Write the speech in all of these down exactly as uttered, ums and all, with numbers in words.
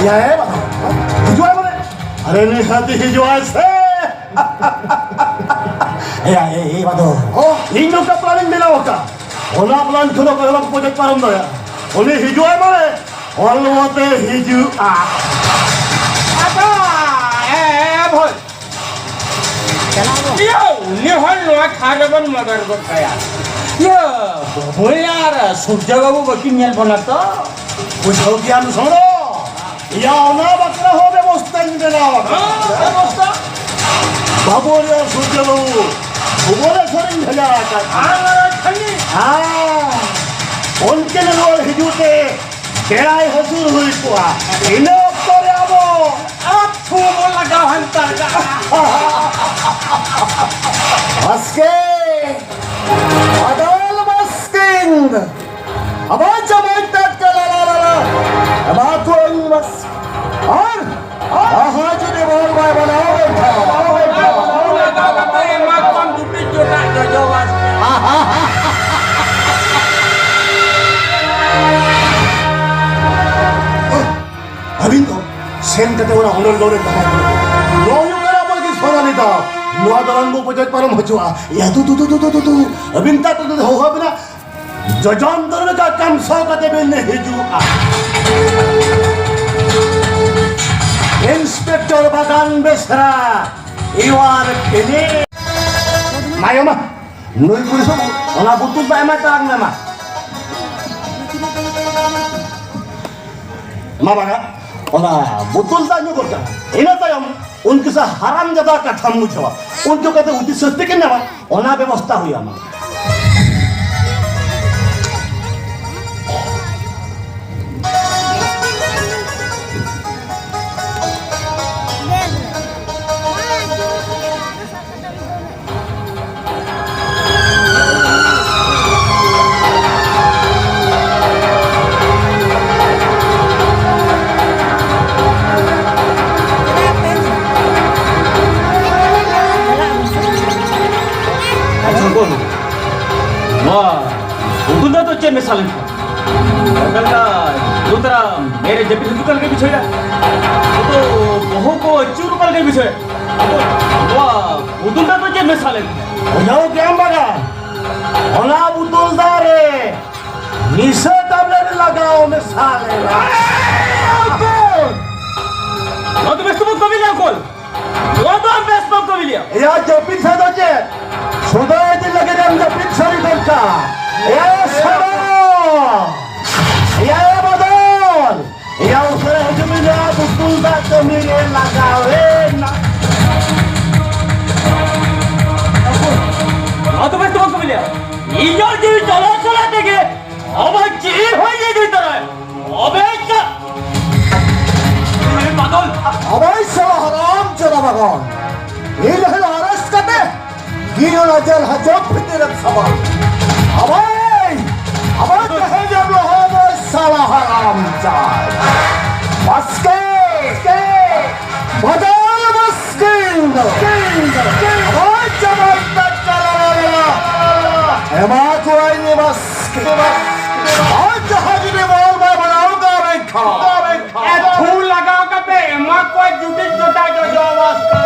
ᱮᱭᱟ, ᱮ ᱵᱟᱵᱟ, ᱦᱤᱡᱩᱜ ᱟᱭ ᱢᱟᱱᱮ? ᱟᱨᱮ, ᱱᱤᱦᱟᱹᱛᱤ ᱦᱤᱡᱩᱜ ᱟᱭ ᱥᱮ᱾ ᱮᱭᱟ, ᱮ, ᱮ ᱵᱟᱵᱟ, ᱚ, ᱤᱧ ᱱᱚᱝᱠᱟ plan ᱤᱧ ᱵᱮᱱᱟᱣ ᱟᱠᱟᱫ᱾ ᱚᱱᱟ plan ᱠᱷᱚᱱ ᱚᱠᱚᱭ ᱦᱚᱸ ᱵᱟᱠᱚ ᱯᱨᱚᱡᱮᱠᱴ ᱯᱟᱨᱚᱢ ᱫᱟᱲᱮᱭᱟᱜᱼᱟ᱾ ᱩᱱᱤ ᱦᱤᱡᱩᱜ ᱟᱭ ᱢᱟᱱᱮ, ᱚᱞ ᱢᱚᱛᱮ ᱦᱤᱡᱩᱜᱼᱟ᱾ ᱟᱪᱪᱷᱟ, ᱮ, ᱮ, ᱵᱷᱟᱹᱭ᱾ ᱤᱭᱟᱹ, ᱩᱱᱤ ᱦᱚᱲ ᱱᱚᱣᱟ ᱴᱷᱟᱶ ᱨᱮᱵᱚᱱ murder ᱜᱚᱫ ᱠᱟᱭᱟ᱾ ᱤᱭᱟᱹ, ᱵᱟᱹᱵᱩᱭ ᱟᱨ ᱥᱩᱨᱡᱟ ᱵᱟᱹᱵᱩ ᱵᱟᱹᱠᱤᱱ ᱧᱮᱞ ᱵᱚᱱᱟ ᱛᱚ? ᱵᱩᱡᱷᱟᱹᱣ ᱠᱮᱭᱟᱢ ᱥᱚᱲᱚ᱾ ᱤᱭᱟᱹ, ᱚᱱᱟ ᱵᱟᱠᱷᱨᱟ ᱦᱚᱸ ᱵᱮᱵᱚᱥᱛᱷᱟᱧ ᱵᱮᱱᱟᱣ ᱟᱠᱟᱫᱟ᱾ ᱦᱮᱸ, ᱵᱮᱵᱚᱥᱛᱷᱟ? ᱵᱟᱹᱵᱩ ᱟᱨ ᱥᱩᱨᱡᱟ ᱵᱟᱹᱵᱩ ᱵᱷᱩᱵᱚᱱᱮᱥᱚᱨᱤᱧ ᱵᱷᱮᱡᱟ ᱟᱠᱟᱫ ᱠᱤᱱᱟ᱾ ᱟᱨ ᱠᱷᱟᱹᱞᱤ? ᱦᱮᱸ, ᱩᱱᱠᱤᱱ ᱨᱩᱣᱟᱹᱲ ᱦᱤᱡᱩᱜ ᱛᱮ ᱵᱮᱲᱟᱭ ᱦᱟᱹᱥᱩᱨ ᱦᱩᱭ ᱠᱚᱜᱼᱟ᱾ ᱤᱱᱟᱹ ᱚᱠᱛᱚ ᱨᱮ ᱟᱵᱚ ᱟᱨ ᱛᱷᱩ ᱵᱚᱱ ᱞᱟᱜᱟᱣ ᱦᱟᱱᱛᱟᱲ ᱠᱟᱜᱼᱟ᱾ ᱵᱟᱥᱠᱮ, ᱵᱟᱫᱚᱞ ᱵᱟᱥᱠᱤᱱ, ᱟᱵᱚ ᱡᱟᱢᱟᱭ ᱴᱟᱴᱠᱟ ᱞᱟᱞᱟ ᱞᱟᱞᱟ, ᱮᱢᱟ ᱠᱚᱣᱟᱹᱧ ᱵᱟᱥ᱾ ᱟᱨ ᱟᱦᱟ ᱡᱩᱫᱤ ᱵᱚᱞ ᱵᱟᱭ ᱵᱟᱱᱟᱣ ᱞᱮᱱᱠᱷᱟᱱ, ᱚᱱᱟ ᱫᱚ ᱠᱟᱛᱷᱟ ᱮᱢᱟ ᱠᱚᱣᱟᱢ ᱫᱩᱴᱤ ᱪᱚᱴᱟ ᱡᱚᱡᱚ ᱵᱟᱥᱠᱮ᱾ ᱟᱹᱵᱤᱱ ᱫᱚ ᱥᱮᱱ ᱠᱟᱛᱮ ᱚᱱᱟ ᱦᱚᱱᱚᱨ ᱜᱟᱲ ᱨᱮ ᱛᱟᱦᱮᱸ ᱠᱟᱱᱟ᱾ ᱱᱚᱣᱟ ᱦᱩᱭᱩᱜ ᱠᱟᱱᱟ ᱟᱵᱚ ᱞᱟᱹᱜᱤᱫ ᱥᱚᱱᱟᱞᱤ ᱫᱟᱣ᱾ ᱱᱚᱣᱟ ᱫᱚ ᱟᱞᱚ ᱵᱚ ᱯᱚᱪᱚᱡ ᱯᱟᱨᱚᱢ ᱦᱚᱪᱚᱜᱼᱟ᱾ ᱭᱟ ᱫᱩ ᱫᱩ ᱫᱩ ᱫᱩ ᱫᱩ ᱫᱩ᱾ ᱟᱹᱵᱤᱱ ᱛᱟᱠ ᱫᱚ ᱦᱚᱦᱚ ᱵᱤᱱᱟ᱾ ᱡᱚᱡᱚᱢ ᱫᱚᱨᱵᱮ ᱠᱟ ᱠᱟᱢ ᱥᱟᱶ ᱠᱟᱛᱮ ᱵᱤᱱ ᱦᱤᱡᱩᱜᱼᱟ᱾ ᱤᱱᱥᱯᱮᱠᱴᱚᱨ ᱵᱟᱜᱟᱱ ᱵᱮᱥᱨᱟ, you are finished᱾ ᱢᱟᱭᱚᱢᱟ, ᱱᱩᱭ ᱯᱩᱞᱤᱥ ᱵᱟᱹᱵᱩ, ᱚᱱᱟ ᱵᱩᱛᱩᱞ ᱫᱟᱜ ᱮᱢᱟᱭ ᱛᱟᱞᱟᱝ ᱢᱮ ᱢᱟ᱾ ᱢᱟ ᱵᱟᱝᱟ, ᱚᱱᱟ ᱵᱩᱛᱩᱞ ᱫᱟᱜ ᱧᱩ ᱜᱚᱫ ᱠᱟᱜ ᱢᱮ᱾ ᱤᱱᱟᱹ ᱛᱟᱭᱚᱢ ᱩᱱᱠᱩ ᱥᱟᱶ ᱦᱟᱨᱟᱢ ᱡᱟᱫᱟ ᱠᱟᱛᱷᱟᱢ ᱵᱩᱡᱷᱟᱹᱣᱟ᱾ ᱩᱱᱠᱩ ᱠᱟᱛᱮ ᱩᱪᱤᱛ ᱥᱟᱹᱥᱛᱤ ᱠᱤᱱ ᱧᱟᱢᱟ, ᱚᱱᱟ ᱵᱮᱵᱚᱥᱛᱷᱟ ᱦᱩᱭ ᱟᱢᱟ᱾ ᱟᱪᱪᱷᱟ, ᱩᱱᱠᱩ ᱱᱚᱣᱟ ᱩᱛᱩ ᱫᱚ ᱪᱮᱫ ᱢᱮᱥᱟ ᱞᱮᱱ ᱛᱟᱦᱮᱸᱫ? ᱚᱠᱟ ᱞᱮᱠᱟ ᱩᱛᱟᱨᱟ ᱢᱮᱨᱮ ᱡᱟᱹᱯᱤᱫ ᱦᱤᱡᱩᱜ ᱠᱟᱱ ᱞᱮᱠᱟᱭ ᱵᱩᱡᱷᱟᱹᱣᱮᱫᱟ᱾ ᱟᱫᱚ ᱵᱚᱦᱚᱜ ᱠᱚ ᱟᱹᱪᱩᱨᱚᱜ ᱠᱟᱱ ᱞᱮᱠᱟᱭ ᱵᱩᱡᱷᱟᱹᱣᱮᱫᱟ᱾ ᱟᱫᱚ ᱱᱚᱣᱟ ᱯᱩᱛᱩᱞ ᱫᱟ ᱫᱚ ᱪᱮᱫ ᱢᱮᱥᱟ ᱞᱮᱱ? ᱵᱩᱡᱷᱟᱹᱣ ᱠᱮᱜᱼᱟᱢ ᱵᱟᱝᱟ? ᱚᱱᱟ ᱵᱩᱛᱩᱞ ᱫᱟ ᱨᱮ ᱱᱤᱥᱟᱹ ᱴᱟᱵᱞᱮᱴ ᱞᱟᱜᱟᱣ ᱢᱮᱥᱟ ᱞᱮᱱᱟ᱾ ᱱᱚᱣᱟ ᱫᱚ ᱵᱮᱥ ᱛᱮᱵᱚᱱ ᱠᱟᱹᱢᱤ ᱞᱮᱭᱟ ᱩᱠᱩᱨ᱾ ᱱᱚᱣᱟ ᱫᱚ ᱟᱢ ᱵᱮᱥ ᱵᱟᱢ ᱠᱟᱹᱢᱤ ᱞᱮᱭᱟ᱾ ᱮᱭᱟ, ᱡᱟᱹᱯᱤᱫ ᱥᱮᱫ ᱫᱚ ᱪᱮᱫ? ᱥᱩᱫᱷᱟᱹ ᱤᱫᱤ ᱞᱟᱹᱜᱤᱫ ᱮᱢ ᱡᱟᱹᱯᱤᱫ ᱥᱟᱹᱨᱤ ᱫᱚᱨᱠᱟᱨ᱾ ᱮᱭᱟ, ᱥᱟᱫᱚ! ᱮᱭᱟ, ᱵᱟᱫᱚᱞ! ᱮᱭᱟ, ᱩᱥᱟᱹᱨᱟ ᱦᱤᱡᱩᱜ ᱢᱮ, ᱱᱚᱣᱟ ᱵᱩᱛᱩᱞ ᱫᱟᱜ ᱠᱟᱹᱢᱤ ᱨᱮ ᱞᱟᱜᱟᱣ ᱮᱱᱟ᱾ ᱱᱚᱣᱟ ᱫᱚ ᱵᱮᱥ ᱫᱚ ᱵᱟᱢ ᱠᱟᱹᱢᱤ ᱞᱮᱭᱟ᱾ ᱤᱧᱟᱹᱜ ᱡᱤᱣᱤ ᱪᱟᱞᱟᱣ ᱪᱟᱞᱟᱣ ᱛᱮᱜᱮ ᱟᱢᱟᱜ ᱡᱤᱣᱤ ᱦᱚᱸᱭ ᱤᱫᱤ ᱛᱟᱨᱟᱭᱟ᱾ ᱚᱵᱮ ᱪᱟ-, ᱮ ᱵᱟᱫᱚᱞ! ᱚᱵᱮ ᱥᱟᱞᱟ ᱦᱟᱨᱟᱢ ᱪᱟᱵᱟ ᱵᱟᱜᱟᱱ᱾ ᱤᱧ ᱦᱚᱸ ᱟᱨᱮᱥ ᱠᱟᱛᱮ ᱤᱧ ᱚᱱᱟ ᱡᱮᱞ ᱦᱟᱡᱚᱛ ᱵᱷᱤᱛᱤᱨ ᱨᱮᱢ ᱥᱟᱵᱟ᱾ ᱚᱵᱮ! ᱚᱵᱮ ᱛᱮᱦᱮᱧ ᱮᱢ ᱞᱚᱦᱚᱫ ᱫᱚ ᱥᱟᱞᱟ ᱦᱟᱨᱟᱢ ᱪᱟᱭ᱾ ᱵᱟᱥᱠᱮ! ᱵᱟᱫᱚᱞ ᱵᱟᱥᱠᱮ! ᱦᱳᱭ ᱡᱟᱢᱟᱞ ᱛᱟᱠᱟ ᱞᱟᱞᱟ ᱞᱟᱞᱟ᱾ ᱮᱢᱟ ᱠᱚᱣᱟᱧ ᱵᱟᱥᱠᱮ᱾ ᱟᱨ ᱡᱟᱦᱟᱸ ᱡᱩᱫᱤ ᱢᱚᱞ ᱵᱟᱭ ᱵᱮᱱᱟᱣ ᱫᱟᱲᱮ ᱠᱷᱟᱱ᱾ ᱮ ᱛᱷᱩ ᱞᱟᱜᱟᱣ ᱠᱟᱛᱮ ᱮᱢᱟ ᱠᱚᱣᱟ ᱡᱩᱴᱤ ᱡᱚᱴᱟ ᱡᱚᱡᱚ ᱵᱟᱥᱠᱮ᱾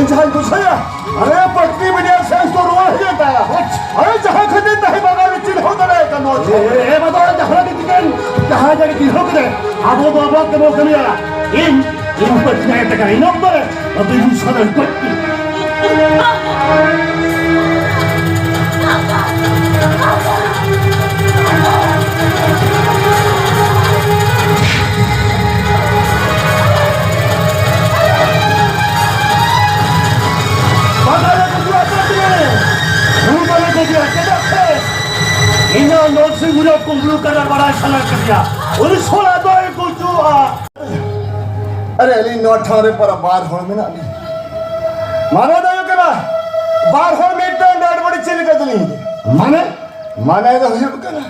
ᱡᱟᱦᱟᱸᱧ ᱵᱩᱡᱷᱟᱹᱣᱟ, ᱟᱞᱮ ᱯᱟᱹᱴᱤ ᱢᱤᱰᱤᱭᱟ ᱥᱮᱱᱥ ᱫᱚ ᱨᱩᱣᱟᱹᱲ ᱦᱩᱭᱩᱜ ᱛᱟᱭᱟ᱾ ᱟᱞᱮ ᱡᱟᱦᱟᱸ ᱠᱷᱟᱹᱛᱤᱨ ᱛᱟᱦᱮᱸ ᱵᱟᱝ ᱟᱞᱮ ᱪᱤᱱᱦᱟᱹᱣ ᱫᱟᱲᱮᱭᱟᱜ ᱠᱟᱱᱟ ᱱᱚᱣᱟ ᱮ, ᱮ, ᱮ, ᱵᱟᱫᱚᱞ, ᱡᱟᱦᱟᱸ ᱨᱮᱜᱮ ᱴᱷᱤᱠᱟᱹᱱ, ᱡᱟᱦᱟᱸ ᱡᱟᱭᱜᱟ ᱪᱤᱱᱦᱟᱹᱣ ᱠᱮᱫᱟᱭ, ᱟᱵᱚ ᱫᱚ ᱟᱵᱚᱣᱟᱜ ᱜᱮᱵᱚ ᱠᱟᱹᱢᱤᱭᱟ᱾ ᱤᱧ, ᱤᱧ ᱯᱟᱹᱴᱤ ᱡᱟᱦᱟᱸᱭ ᱛᱟᱠᱟ, ᱤᱧ ᱚᱠᱛᱚ ᱨᱮ ᱟᱹᱵᱤᱱ ᱥᱟᱱᱟᱢ ᱯᱟᱹᱴᱤ᱾ ᱤᱧᱟᱹᱜ ᱱᱚᱨᱥᱤᱝ ᱦᱳᱢ ᱨᱮ ᱠᱩᱢᱵᱽᱲᱩ ᱠᱟᱰᱟ ᱵᱟᱲᱟᱭ ᱥᱟᱱᱟ ᱠᱟᱫᱮᱭᱟ᱾ ᱩᱱᱤ ᱥᱚᱲᱟ ᱫᱚᱭ ᱜᱩᱡᱩᱜᱼᱟ᱾ ᱟᱨᱮ, ᱟᱹᱞᱤᱧ ᱱᱚᱣᱟ ᱴᱷᱟᱶ ᱨᱮ ᱯᱟᱨᱟ ᱵᱟᱨ ᱦᱚᱲ ᱢᱮᱱᱟᱜ ᱞᱤᱧᱟ᱾ ᱢᱟᱱᱮ ᱫᱚ ᱦᱩᱭᱩᱜ ᱠᱟᱱᱟ, ᱵᱟᱨ ᱦᱚᱲ ᱢᱤᱫᱴᱟᱝ ᱰᱮᱰ ᱵᱚᱰᱤ ᱪᱮᱫ ᱞᱮᱠᱟ ᱛᱮᱞᱤᱧ ᱤᱫᱤᱭᱟ? ᱢᱟᱱᱮ? ᱢᱟᱱᱮ ᱫᱚ ᱦᱩᱭᱩᱜ ᱠᱟᱱᱟ,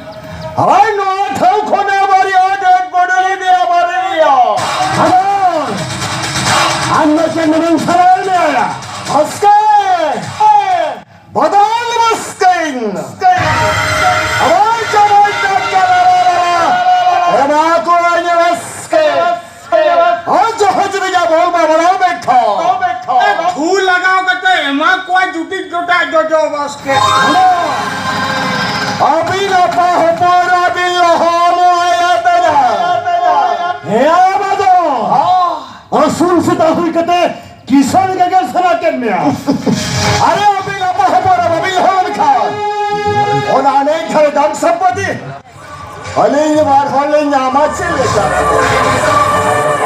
ᱦᱳᱭ, ᱱᱚᱣᱟ ᱴᱷᱟᱶ ᱠᱷᱚᱱ ᱵᱟᱨᱭᱟ ᱰᱮᱰ ᱵᱚᱰᱤ ᱞᱤᱧ ᱤᱫᱤᱭᱟ, ᱵᱟᱨᱭᱟ᱾ ᱟᱫᱚ ᱟᱢ ᱫᱚ ᱪᱮᱫ ᱢᱮᱱᱮᱢ ᱥᱟᱱᱟᱭᱮᱫ ᱢᱮᱭᱟ? ᱟᱥᱠᱮ! ᱵᱟᱫᱚᱞ ᱵᱟᱥᱠᱮ! ᱟᱵᱚ ᱡᱟᱦᱟᱸᱭ ᱴᱟᱴᱠᱟ ᱨᱟᱨᱟ ᱨᱟᱨᱟ, ᱮᱢᱟ ᱠᱚᱣᱟᱧ ᱵᱟᱥᱠᱮ! ᱟᱨ ᱡᱟᱦᱟᱸ ᱡᱩᱫᱤ ᱡᱟ ᱵᱚᱞ ᱵᱟᱵᱲᱟᱣ ᱢᱮᱠᱷᱟ᱾ ᱛᱷᱩ ᱞᱟᱜᱟᱣ ᱠᱟᱛᱮ ᱮᱢᱟ ᱠᱚᱣᱟ ᱡᱩᱴᱤ ᱡᱚᱴᱟ ᱡᱚᱡᱚ ᱵᱟᱥᱠᱮ᱾ ᱟᱹᱵᱤᱱ ᱟᱯᱟ ᱦᱚᱯᱚᱱ ᱟᱹᱵᱤᱱ ᱞᱟᱦᱟ ᱢᱚᱭᱟ ᱛᱮᱨᱟ᱾ ᱦᱮᱸ, ᱟᱵᱚ ᱫᱚ ᱟᱹᱥᱩᱞ ᱥᱮᱛᱟ ᱦᱩᱭ ᱠᱟᱛᱮ ᱠᱤᱥᱟᱹᱬ ᱜᱮᱜᱮᱨ ᱥᱟᱱᱟ ᱠᱮᱫ ᱢᱮᱭᱟ᱾ ᱟᱨᱮ ᱟᱹᱵᱤᱱ ᱟᱯᱟ ᱦᱚᱯᱚᱱ ᱵᱟᱹᱵᱤᱱ ᱦᱚᱲ ᱞᱮᱠᱷᱟᱱ ᱚᱱᱟ ᱟᱹᱱᱤᱡ ᱜᱷᱟᱹᱲᱤ ᱫᱷᱚᱱ ᱥᱚᱢᱯᱚᱛᱤ ᱟᱹᱞᱤᱧ ᱵᱟᱨ ᱦᱚᱲ ᱞᱤᱧ ᱧᱟᱢᱟ ᱪᱮᱫ ᱞᱮᱠᱟ?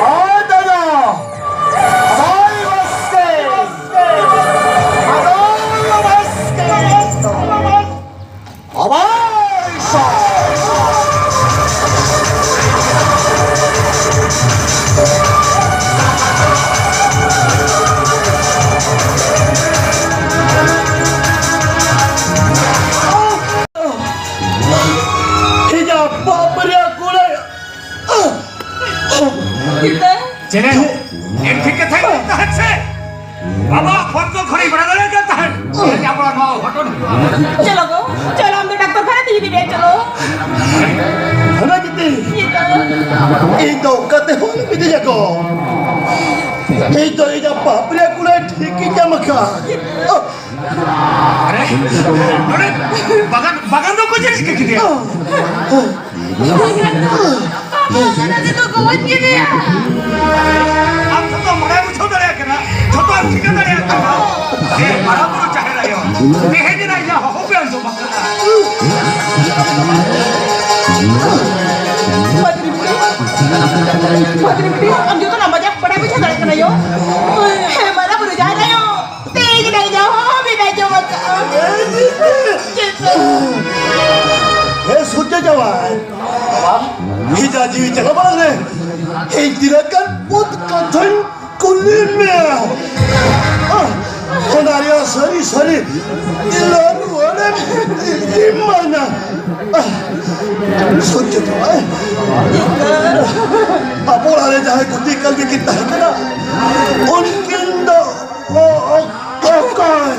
ᱟᱭ ᱫᱟᱫᱟ! ᱟᱭ ᱵᱟᱥᱠᱮ! ᱟᱫᱚ ᱵᱟᱥᱠᱮ! ᱟᱵᱟᱨ ᱤᱧᱟᱜ ᱵᱟᱯ ᱨᱮᱭᱟᱜ ᱠᱩᱲᱟᱹᱭ᱾ ᱪᱮᱞᱮ? ᱮᱢ ᱴᱷᱤᱠ ᱠᱟᱛᱷᱟᱧ ᱞᱟᱹᱭ ᱛᱟᱦᱮᱸᱫ ᱥᱮ? ᱵᱟᱵᱟ ᱯᱷᱳᱱ ᱠᱚ ᱠᱷᱚᱱᱤᱧ ᱵᱟᱲᱟᱭ ᱫᱟᱲᱮᱭᱟᱜ ᱠᱟᱱ ᱛᱟᱦᱮᱸᱫ᱾ ᱧᱮᱞ ᱧᱟᱢ ᱵᱟᱲᱟ ᱱᱚᱣᱟ ᱜᱷᱚᱴᱚᱱ ᱦᱩᱭᱩᱜᱼᱟ᱾ ᱪᱚᱞᱚ ᱜᱚ, ᱪᱚᱞᱚ ᱟᱢ ᱫᱚ ᱰᱟᱠᱛᱚᱨ ᱠᱷᱟᱱᱟ ᱛᱮ ᱤᱫᱤ ᱢᱮᱭᱟ, ᱪᱚᱞᱚ᱾ ᱦᱟᱱᱟ ᱜᱤᱛᱤ᱾ ᱤᱧ ᱫᱚ᱾ ᱤᱧ ᱫᱚ ᱚᱱᱠᱟ ᱛᱮ ᱦᱚᱸ ᱟᱞᱚᱢ ᱤᱫᱤᱧᱟ ᱜᱚ᱾ ᱤᱧ ᱫᱚ ᱤᱧᱟᱜ ᱵᱟᱯ ᱨᱮᱭᱟᱜ ᱠᱩᱲᱟᱹᱭ ᱴᱷᱤᱠ ᱠᱤᱱ ᱧᱟᱢ ᱟᱠᱟᱫ᱾ ᱟᱨᱮ, ᱱᱚᱰᱮ ᱵᱟᱜᱟᱱ, ᱵᱟᱜᱟᱱ ᱫᱚ ᱚᱠᱚᱭ ᱪᱮᱫ ᱪᱤᱠᱟᱹ ᱠᱮᱫᱮᱭᱟ? ᱟᱢ ᱡᱷᱚᱛᱚ ᱢᱚᱱᱮ ᱵᱩᱡᱷᱟᱹᱣ ᱫᱟᱲᱮᱭᱟᱜ ᱠᱟᱱᱟ, ᱡᱷᱚᱛᱚ ᱮᱢ ᱴᱷᱤᱠᱟᱹ ᱫᱟᱲᱮᱭᱟᱜ ᱠᱟᱱᱟ᱾ ᱮ, ᱢᱟᱨᱟᱝ ᱵᱩᱨᱩ ᱡᱟᱦᱮᱨ ᱟᱭᱳ, ᱛᱮᱦᱮᱧ ᱮᱱᱟ ᱤᱧᱟᱹᱜ ᱦᱚᱦᱚ ᱯᱮ ᱟᱸᱡᱚᱢ ᱟᱠᱟᱫᱟ᱾ ᱵᱷᱟᱫᱽᱨᱤ ᱵᱤᱴᱤ, ᱵᱷᱟᱫᱽᱨᱤ ᱵᱤᱴᱤ, ᱟᱢ ᱡᱚᱛᱚᱱᱟᱜ ᱢᱟᱡᱟᱠ ᱵᱟᱰᱟᱭ ᱵᱩᱡᱷᱟᱹᱣ ᱫᱟᱲᱮᱭᱟᱜ ᱠᱟᱱᱟ ᱭᱳ᱾ ᱦᱮᱸ, ᱢᱟᱨᱟᱝ ᱵᱩᱨᱩ ᱡᱟᱦᱮᱨ ᱟᱭᱳ, ᱛᱮᱦᱮᱧ ᱮᱱᱟ ᱤᱧᱟᱹᱜ ᱦᱚᱦᱚ ᱵᱤᱱ ᱟᱸᱡᱚᱢ ᱟᱠᱟᱫᱼᱟ᱾ ᱦᱮᱸ, ᱥᱩᱨᱡᱚ ᱡᱟᱶᱟᱭ, ᱵᱷᱮᱡᱟ ᱡᱤᱣᱤ ᱪᱟᱞᱟᱣ ᱢᱟᱲᱟᱝ ᱨᱮ ᱤᱧ ᱛᱤᱱᱟᱹᱜ ᱜᱟᱱ ᱵᱚᱫ ᱠᱟᱛᱷᱟᱧ ᱠᱩᱞᱤ ᱢᱮᱭᱟ᱾ ᱚᱱᱟ ᱨᱮᱭᱟᱜ ᱥᱟᱹᱨᱤ ᱥᱟᱹᱨᱤ ᱛᱮᱞᱟ ᱨᱩᱣᱟᱹᱲᱮᱢ ᱮᱢᱟᱹᱧᱟ᱾ ᱥᱚᱛᱭᱚ ᱫᱚ ᱵᱟᱝ᱾ ᱟᱵᱚ ᱚᱲᱟᱜ ᱨᱮ ᱡᱟᱦᱟᱸᱭ ᱜᱩᱛᱤ ᱠᱟᱞ ᱜᱮᱠᱤᱱ ᱛᱟᱦᱮᱸ ᱠᱟᱱᱟ, ᱩᱱᱠᱤᱱ ᱫᱚ ᱚ-, ᱚ-, ᱚᱠᱚᱭ?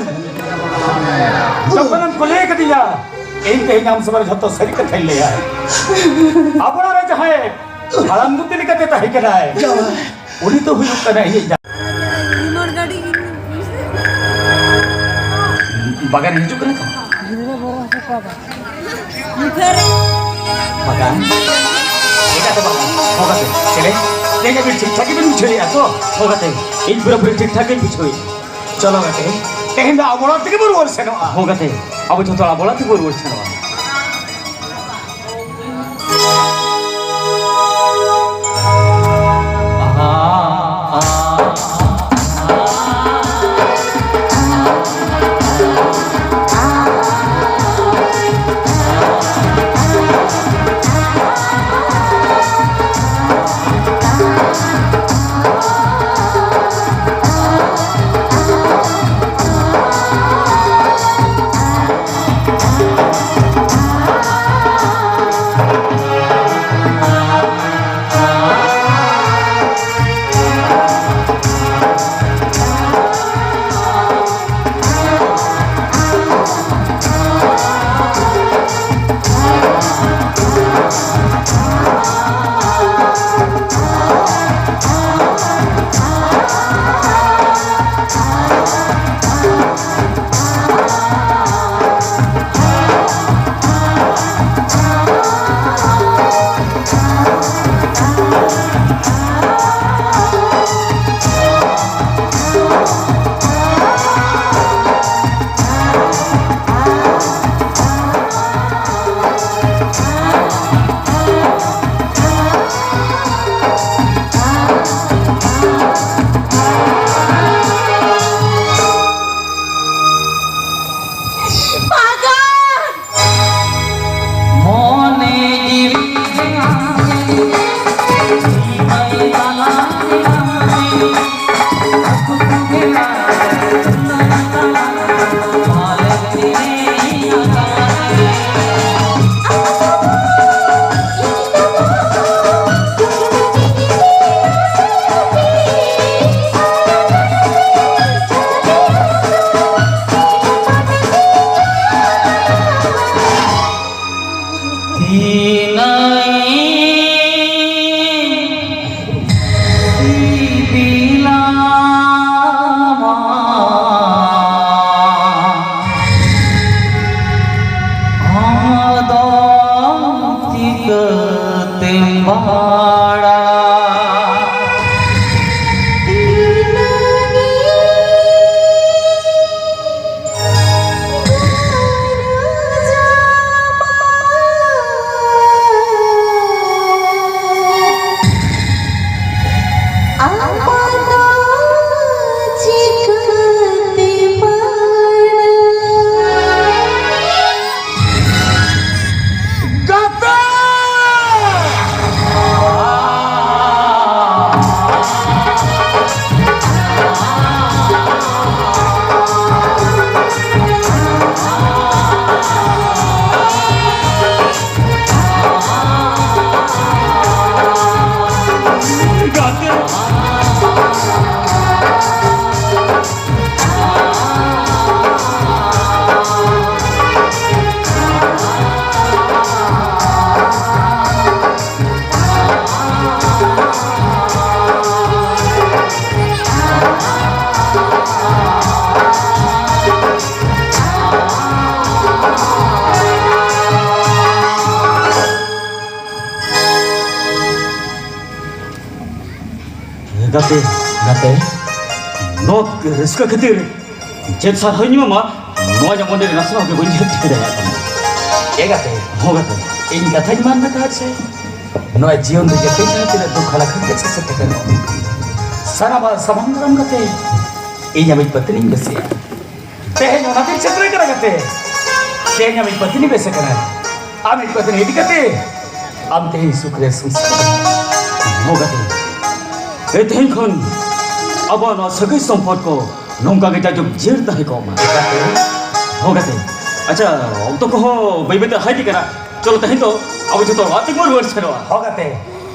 ᱡᱚᱠᱷᱚᱱᱮᱢ ᱠᱩᱞᱤ ᱠᱟᱫᱤᱧᱟ, ᱤᱧ ᱛᱮᱦᱮᱧ ᱟᱢ ᱥᱟᱢᱟᱝ ᱨᱮ ᱡᱷᱚᱛᱚ ᱥᱟᱹᱨᱤ ᱠᱟᱛᱷᱟᱧ ᱞᱟᱹᱭᱟ᱾ ᱟᱵᱚ ᱚᱲᱟᱜ ᱨᱮ ᱡᱟᱦᱟᱸᱭ ᱦᱟᱲᱟᱢ ᱜᱩᱛᱤ ᱞᱮᱠᱟᱛᱮ ᱛᱟᱦᱮᱸ ᱠᱟᱱᱟᱭ, ᱡᱟᱶᱟᱭ᱾ ᱩᱱᱤ ᱫᱚ ᱦᱩᱭᱩᱜ ᱠᱟᱱᱟ ᱤᱧᱤᱡ ᱡᱟ-, ᱨᱤᱢᱳᱴ ᱜᱟᱹᱰᱤ ᱤᱧ ᱵᱟᱜᱟᱱ ᱦᱤᱡᱩᱜ ᱠᱟᱱᱟ ᱛᱚ? ᱜᱤᱫᱽᱨᱟᱹ ᱵᱚᱨᱚ ᱦᱚᱪᱚ ᱠᱚᱣᱟ ᱵᱟᱝ? ᱢᱩᱠᱷᱟᱹᱨ᱾ ᱵᱟᱜᱟᱱ? ᱪᱮᱠᱟᱛᱮ ᱵᱟᱜᱟᱱ? ᱦᱚᱸ ᱜᱟᱛᱮ, ᱪᱮᱞᱮ? ᱛᱮᱦᱮᱧ ᱟᱹᱵᱤᱱ ᱴᱷᱤᱠ ᱴᱷᱟᱠ ᱜᱮᱵᱤᱱ ᱵᱩᱡᱷᱟᱹᱣᱮᱫᱼᱟ ᱛᱚ? ᱦᱚᱸ ᱜᱟᱛᱮ, ᱤᱧ ᱯᱩᱨᱟᱹᱯᱩᱨᱤ ᱴᱷᱤᱠ ᱴᱷᱟᱠ ᱜᱤᱧ ᱵᱩᱡᱷᱟᱹᱣᱮᱫᱼᱟ᱾ ᱪᱚᱞᱚ ᱜᱟᱛᱮ, ᱛᱮᱦᱮᱧ ᱫᱚ ᱟᱵᱚ ᱚᱲᱟᱜ ᱛᱮᱜᱮ ᱵᱚᱱ ᱨᱩᱣᱟᱹᱲ ᱥᱮᱱᱚᱜᱼᱟ᱾ ᱦᱚᱸ ᱜᱟᱛᱮ, ᱟᱵᱚ ᱡᱷᱚᱛᱚ ᱟᱵᱚ ᱚᱲᱟᱜ ᱛᱮᱜᱮ ᱵᱚᱱ ᱨᱩᱣᱟᱹᱲ ᱥᱮᱱᱚᱜᱼᱟ᱾ ᱛᱤᱱᱟᱹᱜ ᱥᱤᱵᱤᱞᱟᱢᱟ ᱟᱢ ᱫᱚ ᱪᱤᱠᱟᱹᱛᱮᱢ ᱵᱟᱲᱟᱭ? ᱜᱟᱛᱮ, ᱜᱟᱛᱮ, ᱱᱚᱣᱟ ᱨᱟᱹᱥᱠᱟᱹ ᱠᱷᱟᱹᱛᱤᱨ ᱪᱮᱫ ᱥᱟᱨᱦᱟᱣᱤᱧ ᱮᱢᱟᱢᱟ, ᱱᱚᱣᱟ ᱡᱮᱢᱚᱱ ᱱᱟᱥᱮ ᱦᱚᱸ ᱵᱟᱹᱧ ᱴᱷᱤᱠᱟᱹ ᱫᱟᱲᱮᱭᱟᱜ ᱠᱟᱱᱟ᱾ ᱮ ᱜᱟᱛᱮ, ᱦᱚᱸ ᱜᱟᱛᱮ, ᱤᱧ ᱠᱟᱛᱷᱟᱧ ᱢᱟᱱ ᱢᱮ ᱛᱟᱦᱮᱸᱫ ᱥᱮ? ᱱᱚᱣᱟ ᱡᱤᱭᱚᱱ ᱨᱮ ᱡᱟᱛᱮ ᱡᱟᱦᱟᱸ ᱛᱤᱱᱟᱹᱜ ᱫᱩᱠ ᱦᱟᱞᱟ ᱠᱷᱚᱱ ᱜᱮ ᱥᱮᱥᱮᱫ ᱠᱟᱛᱮ ᱨᱮᱦᱚᱸ ᱥᱟᱱᱟᱢᱟᱜ ᱥᱟᱢᱟᱝ ᱫᱟᱨᱟᱢ ᱠᱟᱛᱮ ᱤᱧ ᱟᱢᱤᱡ ᱯᱟᱹᱛᱤᱧ ᱵᱮᱥᱮᱭᱟ᱾ ᱛᱮᱦᱮᱧ ᱚᱱᱟᱛᱮᱧ ᱥᱮᱴᱮᱨ ᱠᱟᱱᱟ ᱜᱟᱛᱮ᱾ ᱛᱮᱦᱮᱧ ᱟᱢᱤᱡ ᱯᱟᱹᱛᱤᱧ ᱵᱮᱥᱮ ᱠᱟᱱᱟ᱾ ᱟᱢᱤᱡ ᱯᱟᱹᱛᱤᱧ ᱤᱫᱤ ᱠᱟᱛᱮ ᱟᱢ ᱛᱮᱦᱮᱧ ᱥᱩᱠ ᱨᱮ ᱥᱚᱝᱥᱟᱨ ᱢᱮ᱾ ᱦᱚᱸ ᱜᱟᱛᱮ, ᱮ ᱛᱮᱦᱮᱧ ᱠᱷᱚᱱ ᱟᱵᱚᱣᱟᱜ ᱱᱚᱣᱟ ᱥᱟᱹᱜᱟᱹᱭ ᱥᱚᱢᱯᱚᱨᱠᱚ ᱱᱚᱝᱠᱟ ᱜᱮ ᱡᱟᱡᱩᱜᱽ ᱡᱤᱭᱟᱹᱲ ᱛᱟᱦᱮᱸ ᱠᱚᱜ ᱢᱟ᱾ ᱦᱚᱸ ᱜᱟᱛᱮ, ᱟᱪᱪᱷᱟ, ᱚᱠᱛᱚ ᱠᱚᱦᱚᱸ ᱵᱟᱹᱭ ᱵᱟᱹᱭᱛᱮ ᱦᱟᱡ ᱤᱫᱤᱜ ᱠᱟᱱᱟ᱾ ᱪᱚᱞᱚ ᱛᱮᱦᱮᱧ ᱫᱚ ᱟᱵᱚ ᱡᱚᱛᱚ ᱚᱲᱟᱜ ᱛᱮᱜᱮ ᱵᱚᱱ ᱨᱩᱣᱟᱹᱲ ᱥᱮᱱᱚᱜᱼᱟ᱾ ᱦᱚᱸ ᱜᱟᱛᱮ,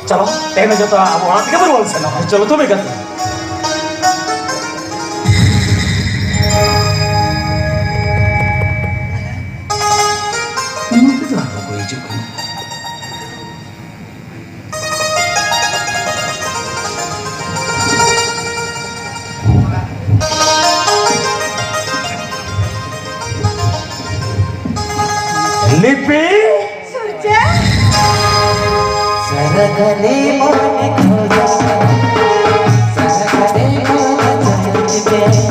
ᱪᱚᱞᱚ ᱛᱮᱦᱮᱧ ᱫᱚ ᱡᱚᱛᱚ ᱟᱵᱚ ᱚᱲᱟᱜ ᱛᱮᱜᱮ ᱵᱚᱱ ᱨᱩᱣᱟᱹᱲ ᱥᱮᱱᱚᱜᱼᱟ᱾ ᱪᱚᱞᱚ ᱛᱚᱵᱮ ᱜᱟᱛᱮ᱾ ᱱᱚᱛᱮ ᱫᱚ ᱟᱨ ᱵᱟᱠᱚ ᱦᱤᱡᱩᱜ ᱠᱟᱱᱟ᱾ ᱞᱤᱯᱤ! ᱥᱩᱨᱡᱟ! ᱥᱟᱨᱟ ᱜᱷᱟᱹᱲᱤ ᱢᱚᱱᱮ ᱠᱷᱚᱡᱟ, ᱥᱟᱨᱟ ᱜᱷᱟᱹᱲᱤ ᱢᱚᱱᱮ ᱠᱷᱚᱡᱟ᱾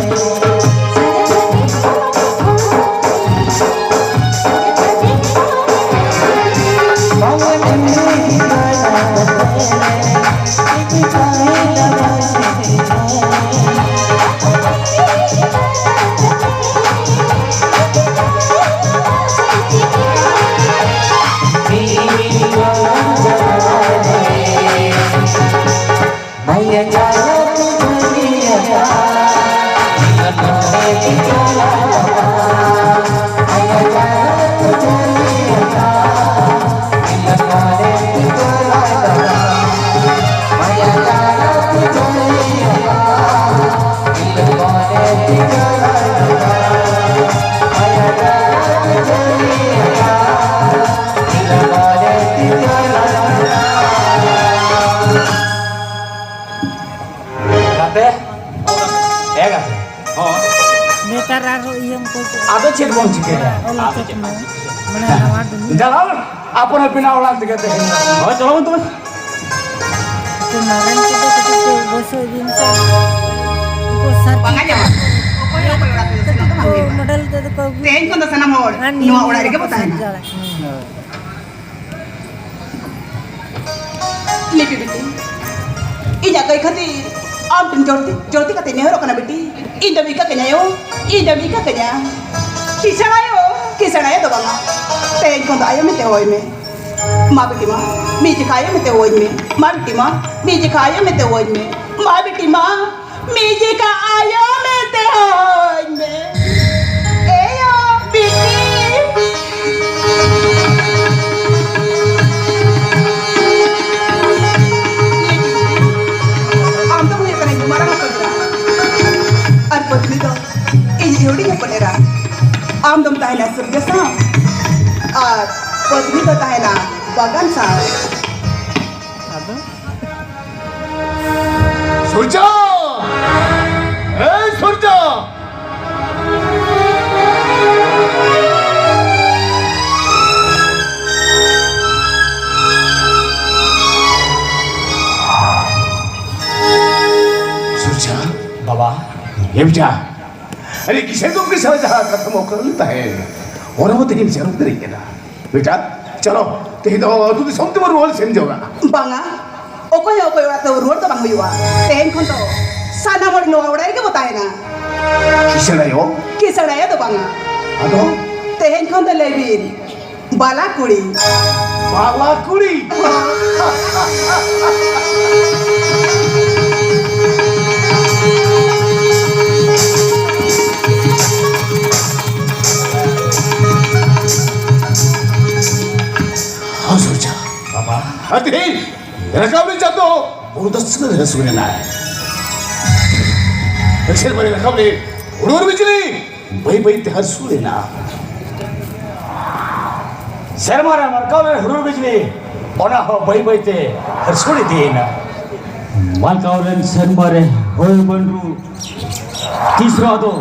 ᱜᱟᱛᱮ, ᱮ ᱜᱟᱛᱮ, ᱦᱚᱸ᱾ ᱱᱮᱛᱟᱨ ᱟᱨᱦᱚᱸ ᱤᱭᱟᱹᱢ ᱠᱚ ᱟᱫᱚ ᱪᱮᱫ ᱵᱚᱱ ᱪᱤᱠᱟᱹᱭᱟ? ᱚᱞ ᱦᱚᱪᱚ ᱠᱚᱢᱮ᱾ ᱢᱟᱱᱮ ᱱᱟᱣᱟ ᱫᱩᱱᱤᱭᱟᱹ᱾ ᱡᱟᱞᱟᱞ, ᱟᱯᱚᱱ ᱟᱹᱯᱤᱱᱟᱜ ᱚᱲᱟᱜ ᱛᱮᱜᱮ ᱛᱮᱦᱮᱧ ᱫᱚ᱾ ᱦᱳᱭ, ᱪᱚᱞᱚ ᱵᱚᱱ ᱛᱚᱵᱮ᱾ ᱩᱱᱠᱩ ᱢᱟᱨᱮᱱ ᱠᱚᱫᱚ ᱠᱟᱹᱴᱤᱡ ᱠᱚ ᱵᱚᱭᱥᱟᱹᱣ ᱤᱫᱤᱭᱮᱱ ᱥᱮ᱾ ᱩᱱᱠᱩ ᱥᱟᱨ ᱵᱟᱝ ᱟᱸᱡᱚᱢᱚᱜ᱾ ᱚᱠᱚᱭ ᱦᱚᱸ ᱚᱠᱚᱭ ᱚᱲᱟᱜ ᱛᱮᱫᱚ ᱥᱮᱱᱚᱜ ᱫᱚ ᱵᱟᱝ ᱠᱚ ᱦᱩᱭᱩᱜᱼᱟ᱾ ᱢᱚᱰᱮᱞ ᱛᱮᱫᱚ ᱠᱚ ᱟᱹᱜᱩᱭᱟ᱾ ᱛᱮᱦᱮᱧ ᱠᱷᱚᱱ ᱫᱚ ᱥᱟᱱᱟᱢ ᱦᱚᱲ ᱟᱨ ᱱᱤᱭᱟᱹ ᱱᱚᱣᱟ ᱚᱲᱟᱜ ᱨᱮᱜᱮ ᱵᱟᱠᱚ ᱵᱚ ᱛᱟᱦᱮᱱᱟ᱾ ᱥᱟᱨᱡᱟᱲᱟ᱾ ᱞᱤᱯᱤ ᱵᱤᱴᱤ, ᱤᱧᱟᱜ ᱠᱟᱹᱭ ᱠᱷᱟᱹᱛᱤᱨ ᱟᱢ ᱴᱷᱮᱱ ᱡᱚᱲᱛᱤ, ᱡᱚᱲᱛᱤ ᱠᱟᱛᱮ ᱱᱮᱦᱚᱨᱚᱜ ᱠᱟᱱᱟ ᱵᱤᱴᱤ᱾ ᱤᱧ ᱫᱚᱢ ᱤᱠᱟᱹ ᱠᱟᱹᱧᱟ ᱭᱳ, ᱤᱧ ᱫᱚᱢ ᱤᱠᱟᱹ ᱠᱟᱹᱧᱟ᱾ ᱠᱤᱥᱟᱹᱬ ᱟᱭᱳ, ᱠᱤᱥᱟᱹᱬ ᱟᱭᱳ ᱫᱚ ᱵᱟᱝᱟ, ᱛᱮᱦᱮᱧ ᱠᱷᱚᱱ ᱫᱚ ᱟᱭᱳ ᱢᱮᱱᱛᱮ ᱦᱚᱦᱚᱭ ᱢᱮ᱾ ᱢᱟ ᱵᱤᱴᱤ ᱢᱟ, ᱢᱤᱫ ᱡᱚᱠᱷᱟ ᱟᱭᱳ ᱢᱮᱱᱛᱮ ᱦᱚᱦᱚᱧ ᱢᱮ᱾ ᱢᱟ ᱵᱤᱴᱤ ᱢᱟ, ᱢᱤᱫ ᱡᱚᱠᱷᱟ ᱟᱭᱳ ᱢᱮᱱᱛᱮ ᱦᱚᱦᱚᱧ ᱢᱮ᱾ ᱢᱟ ᱵᱤᱴᱤ ᱢᱟ, ᱢᱤᱫ ᱡᱚᱠᱷᱟ ᱟᱭᱳ ᱢᱮᱱᱛᱮ ᱦᱚᱦᱚᱧ ᱢᱮ᱾ ᱮᱭᱳ, ᱵᱤᱴᱤ᱾ ᱟᱢ ᱫᱚᱢ ᱦᱩᱭᱩᱜ ᱠᱟᱱᱟ ᱤᱧ ᱢᱟᱨᱟᱝ ᱦᱚᱯᱚᱱ ᱮᱨᱟ᱾ ᱟᱨ ᱯᱚᱫᱽᱢᱤ ᱫᱚ ᱤᱧ ᱦᱩᱰᱤᱧ ᱦᱚᱯᱚᱱ ᱮᱨᱟ᱾ ᱟᱢ ᱫᱚᱢ ᱛᱟᱦᱮᱱᱟ ᱥᱩᱨᱡᱟ ᱥᱟᱶ ᱟᱨ ᱯᱚᱫᱽᱢᱤ ᱫᱚ ᱛᱟᱦᱮᱱᱟ ᱵᱟᱜᱟᱱ ᱥᱟᱶ᱾ ᱥᱩᱨᱡᱟ! ᱮᱭ ᱥᱩᱨᱡᱟ! ᱥᱩᱨᱡᱟ! ᱵᱟᱵᱟ᱾ ᱮ ᱵᱮᱴᱟ, ᱟᱨᱮ ᱠᱤᱥᱟᱹᱬ ᱜᱚᱢᱠᱮ ᱥᱟᱞᱟᱜ ᱡᱟᱦᱟᱸ ᱠᱟᱛᱷᱟᱢ ᱚᱠᱟ ᱞᱮᱫ ᱛᱟᱦᱮᱸᱫ, ᱚᱱᱟ ᱢᱟ ᱛᱮᱦᱮᱧ ᱥᱮᱱᱚᱜ ᱫᱮᱨᱤᱜ ᱠᱟᱱᱟ᱾ ᱵᱮᱴᱟ, ᱪᱚᱞᱚ, ᱛᱮᱦᱮᱧ ᱫᱚ ᱟᱹᱛᱩ ᱫᱤᱥᱚᱢ ᱛᱮᱵᱚᱱ ᱨᱩᱣᱟᱹᱲ ᱥᱮᱱ ᱡᱚᱝᱟ᱾ ᱵᱟᱝᱟ, ᱚᱠᱚᱭ ᱦᱚᱸ ᱚᱠᱚᱭ ᱚᱲᱟᱜ ᱛᱮ ᱨᱩᱣᱟᱹᱲ ᱫᱚ ᱵᱟᱝ ᱦᱩᱭᱩᱜᱼᱟ᱾ ᱛᱮᱦᱮᱧ ᱠᱷᱚᱱ ᱫᱚ ᱥᱟᱱᱟᱢ ᱦᱚᱲ ᱱᱚᱣᱟ ᱚᱲᱟᱜ ᱨᱮᱜᱮ ᱵᱚ ᱛᱟᱦᱮᱱᱟ᱾ ᱠᱤᱥᱟᱹᱬ ᱟᱭᱳ? ᱠᱤᱥᱟᱹᱬ ᱟᱭᱳ ᱫᱚ ᱵᱟᱝᱟ᱾ ᱟᱫᱚ? ᱛᱮᱦᱮᱧ ᱠᱷᱚᱱ ᱫᱚ ᱞᱟᱹᱭ ᱵᱤᱱ, ᱵᱟᱞᱟ ᱠᱩᱲᱤ᱾ ᱵᱟᱞᱟ ᱠᱩᱲᱤ? ᱦᱚᱸ, ᱥᱚᱨᱡᱟ᱾ ᱵᱟᱵᱟ᱾ ᱟᱨ ᱛᱮᱦᱮᱧ ᱨᱟᱠᱟᱵ ᱨᱮ ᱪᱟᱸᱫᱚ ᱵᱩᱨᱩ ᱫᱚ ᱥᱤᱨᱟᱹ ᱨᱮ ᱦᱟᱹᱥᱩᱨ ᱮᱱᱟᱭ᱾ ᱮᱠᱥᱮᱨ ᱵᱟᱨᱮ ᱨᱟᱠᱟᱵ ᱨᱮ ᱦᱩᱰᱩᱨ ᱵᱤᱡᱽᱞᱤ ᱵᱟᱹᱭ ᱵᱟᱹᱭ ᱛᱮ ᱦᱟᱹᱥᱩᱨ ᱮᱱᱟ᱾ ᱥᱮᱨᱢᱟ ᱨᱮ ᱢᱟᱨᱠᱟᱣ ᱞᱮᱱ ᱦᱩᱰᱩᱨ ᱵᱤᱡᱽᱞᱤ, ᱚᱱᱟ ᱦᱚᱸ ᱵᱟᱹᱭ ᱵᱟᱹᱭ ᱛᱮ ᱦᱟᱹᱥᱩᱨ ᱤᱫᱤᱭᱮᱱᱟ᱾ ᱢᱟᱨᱠᱟᱣ ᱞᱮᱱ ᱥᱮᱨᱢᱟ ᱨᱮ ᱦᱚᱭ ᱵᱟᱹᱱᱰᱨᱩ ᱛᱤᱥ ᱨᱮᱦᱚᱸ ᱫᱚ,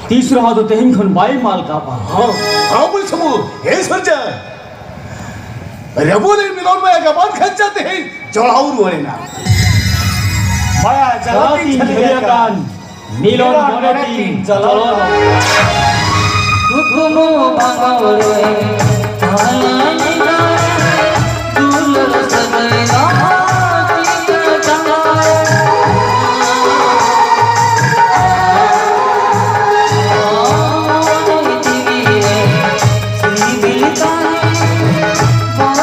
ᱛᱤᱥ ᱨᱮᱦᱚᱸ ᱫᱚ ᱛᱮᱦᱮᱧ ᱠᱷᱚᱱ ᱵᱟᱭ ᱢᱟᱞᱠᱟᱣᱟ᱾ ᱦᱚᱸ, ᱦᱚᱸ, ᱵᱚᱞ ᱥᱟᱹᱢᱩ, ᱦᱮ ᱥᱚᱨᱡᱟ᱾ ᱨᱮᱵᱚ ᱨᱮᱱ ᱢᱤᱞᱚᱱ ᱢᱟᱭᱟ ᱜᱟᱵᱟᱱ ᱠᱷᱟᱧᱪᱟ ᱛᱮᱦᱮᱧ ᱡᱚᱲᱟᱣ ᱨᱩᱣᱟᱹᱲ ᱮᱱᱟ᱾ ᱢᱟᱭᱟ ᱡᱟᱞᱟᱛᱤᱧ ᱡᱷᱟᱹᱞᱤ ᱟᱠᱟᱱ ᱢᱤᱞᱚᱱ ᱢᱚᱱᱮ ᱛᱤᱧ ᱪᱚᱞᱚᱱ᱾ ᱠᱩᱠᱢᱩ ᱵᱟᱝᱜᱟᱣ ᱨᱮ ᱛᱟᱞᱟ ᱧᱤᱫᱟᱹ ᱨᱮ ᱫᱩᱞᱟᱹᱲ ᱥᱟᱹᱜᱟᱹᱭ ᱫᱚ ᱛᱤᱱᱟᱹᱜ ᱪᱟᱸᱜᱟ ᱨᱮ ᱢᱚᱱᱮ ᱡᱤᱣᱤ ᱨᱮ ᱥᱤᱵᱤᱞ ᱛᱟᱦᱮᱸ᱾